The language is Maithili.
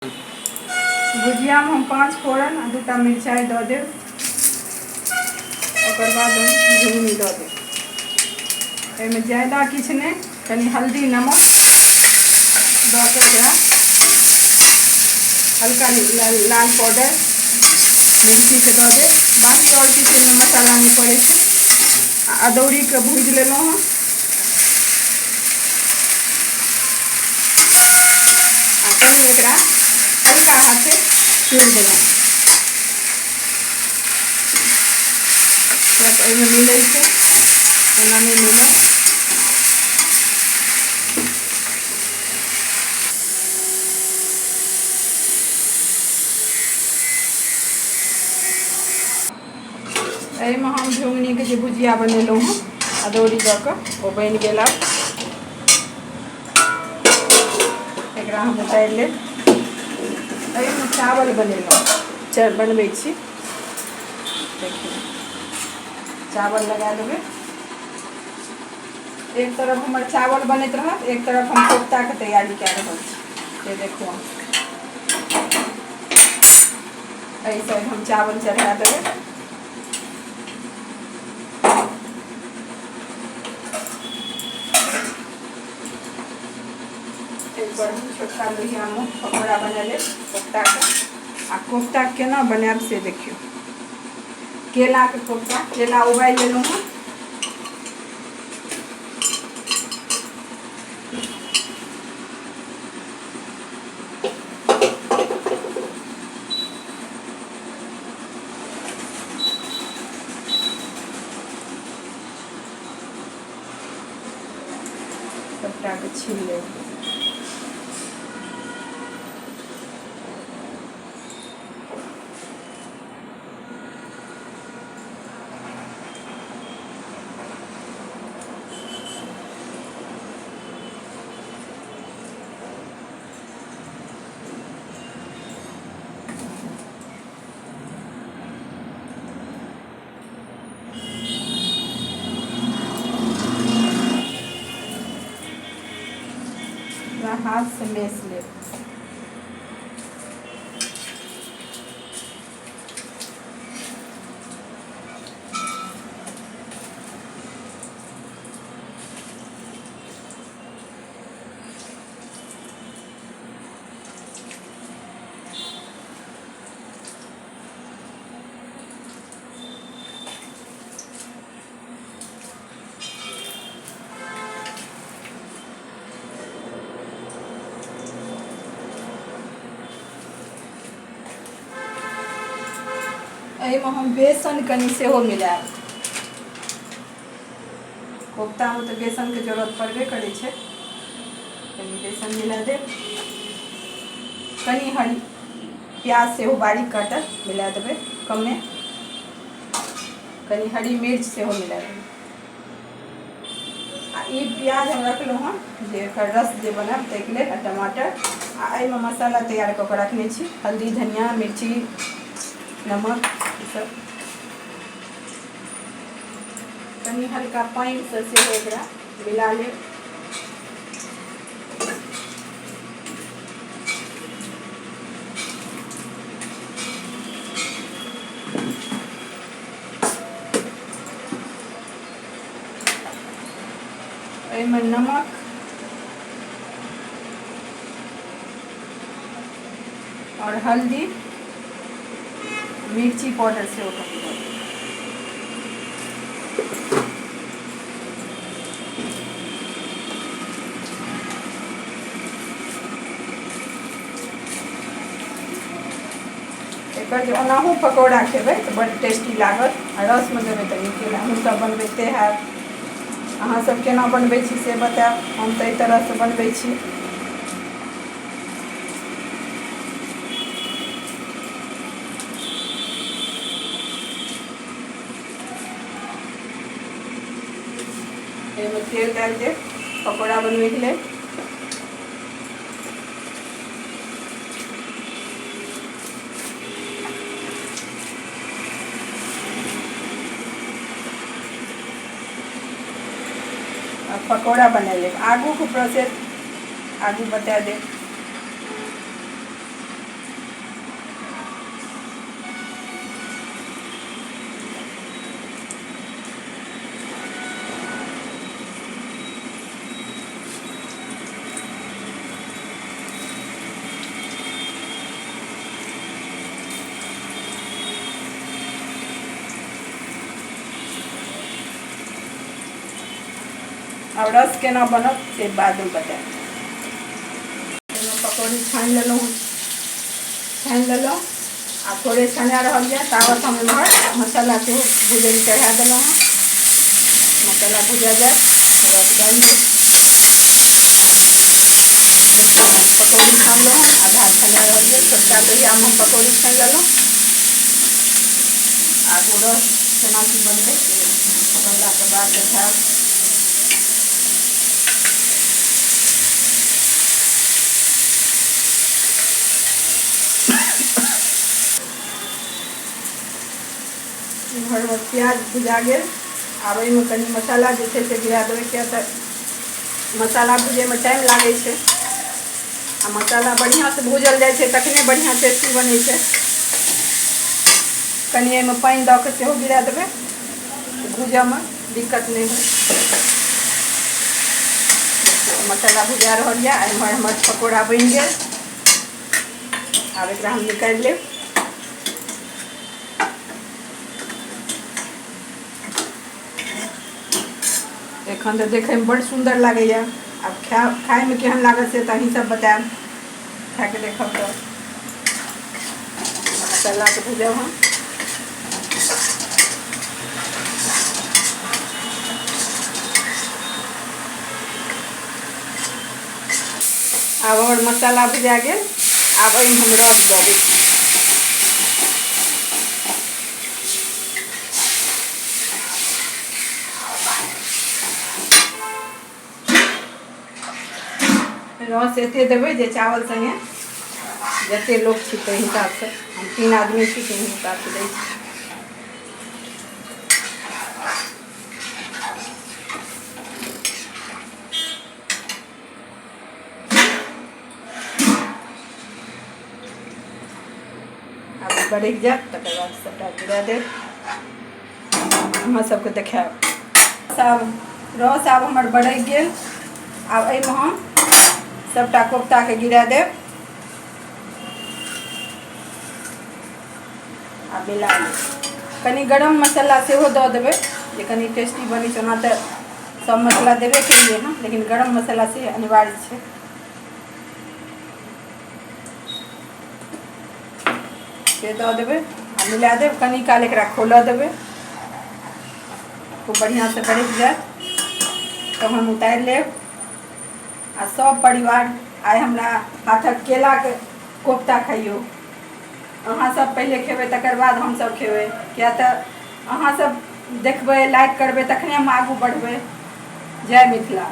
भुजियामे हम 5 फोरन आ 2टा मिरचाइ दऽ देब। ओकर बाद हम झुङ्गनी दऽ देब। एहिमे ज्यादा किछु नहि, कनि हल्दी नमक दऽ कऽ एकरा हल्का लाल पाउडर मिर्चीके दऽ देब। बाँकी आओर किछु एहिमे मसाला नहि पड़ै छै। आ अदौरीके भूजि लेलहुँ हँ। आ कनि एकरा हल्का हाथे चूरि देलहुँ, तुरंत एहिमे मिलै छै, एना नहि मिलत। एहिमे हम झुङ्गनीके जे भुजिया बनेलहुँ हँ अदौरी दऽ कऽ, ओ बनि गेल। आब एकरा हम उतारि लेब। एहिमे चावल बनेलहुँ, बनबै छी। देखियौ, चावल लगा देबै। एक तरफ हमर चावल बनैत रहत, एक तरफ हम कोफ्ताके तैयारी कए रहल छी। से देखू, एहि साइड हम चावल चढ़ा देबै। एहिपर हम छोटका लोहियामे पकौड़ा बना लेब कोफ्ताके। आ कोफ्ता केना बनायब से देखियौ। केलाके कोफ्ता, केला उबालि लेलहुँ हँ। सबटाके छील लेब। हाथ से मेस लेब। एहिमे हम बेसन कनि सेहो मिलायब। कोफ्तामे तऽ बेसनके जरूरत पड़बे करै छै। कनि बेसन मिला देब, कनि हरी प्याज सेहो बारीक काटल मिला देबै कमे, कनि हरी मिर्च सेहो मिला देबै। आ ई प्याज हम रखलहुँ हँ जे एकर रस जे बनायब ताहिके लेल, आ टमाटर। आ एहिमे मसाला तैयार कऽ कऽ रखने छी, हल्दी, धनिया, मिर्ची, नमक, ईसभ। कनि हल्का पानिसँ सेहो एकरा मिला लेब। एहिमे नमक, आओर हल्दी, मिर्ची पाउडर सेहो कनि दऽ देबै। एकर जे ओनाहु पकौड़ा खेबै तऽ बड्ड टेस्टी लागत, आ रसमे देबै तऽ नीके। अहूँसभ बनबैते हैब। अहाँसभ केना बनबै छी से बतायब। हम तऽ एहि तरहसँ बनबै छी। एहिमे तेल डालि देब पकौड़ा बनबैके लेल। पकौड़ा बना लेब। आगूके प्रोसेस आगू बता देब। आब रस केना बनत से बादमे बतायब। पकौड़ी छानि लेलहुँ, छानि लेलहुँ। आ थोड़े छना रहल यऽ, तावत हम एम्हर मसाला सेहो भुजै लए चढ़ा देलहुँ हँ। मसाला भुजा जायत, रस डालि देब। पकौड़ी छानलहुँ हँ, आधा छना रहल यऽ। छोटका लोहियामे हम पकौड़ी छानि लेलहुँ। आगू रस केना की बनतै से बनलाके बाद देखायब। इम्हर हमर प्याज भुजा गेल। आब एहिमे कनि मसाला जे छै से गिरा देबै, किया तऽ मसाला भुजैमे टाइम लागै छै आ मसाला बढ़िआँसँ भूजल जाइ छै तखने बढ़िआँ टेस्टी बनै छै। कनि एहिमे पानि दऽ कऽ सेहो गिरा देबै, भूजऽमे दिक्कत नहि होइ। मसाला भुजा रहल यऽ। एम्हर हमर पकौड़ा बनि गेल। आब एकरा हम निकालि लेब। एखन तऽ देखैमे बड्ड सुन्दर लागैए। आब खायमे केहन लागत से तऽ अहीं सब बतायब। खाके देखब तऽ मसालाके भुजब हम। आब हमर मसाला भुजा गेल। आब एहिमे हम रस दऽ दै छी। रस एते देबै जे चावल सङ्गे जते लोक छी ताहि हिसाबसँ। हम 3 आदमी छी, ताहि हिसाबसँ दै छी। आब बरकि जायत, तकर बाद सबटा गिरा देब, अहाँ सबके देखायब। सब रस आब हमर बरकि गेल। आब एहिमे हम सबटा कोफ्ताके गिरा देब आ मिला लेब। कनि गरम मसाला सेहो दऽ देबै जे कनि टेस्टी बनै छै। ओना तऽ सब मसाला देबे केलियै हँ, लेकिन गरम मसाला से अनिवार्य छै। से दऽ देबै आ मिला देब। कनि काल एकरा खोलऽ देबै, खूब बढ़िआँसँ बरकि जायत तहन उतारि लेब। आ सब परिवार आइ हमरा हाथक केलाके कोफ्ता खइयौ। अहाँ सब पहिले खेबै, तकर बाद हमसब खेबै, किया तऽ अहाँ सब देखबै, लाइक करबै, तखने हम आगू बढ़बै। जय मिथिला।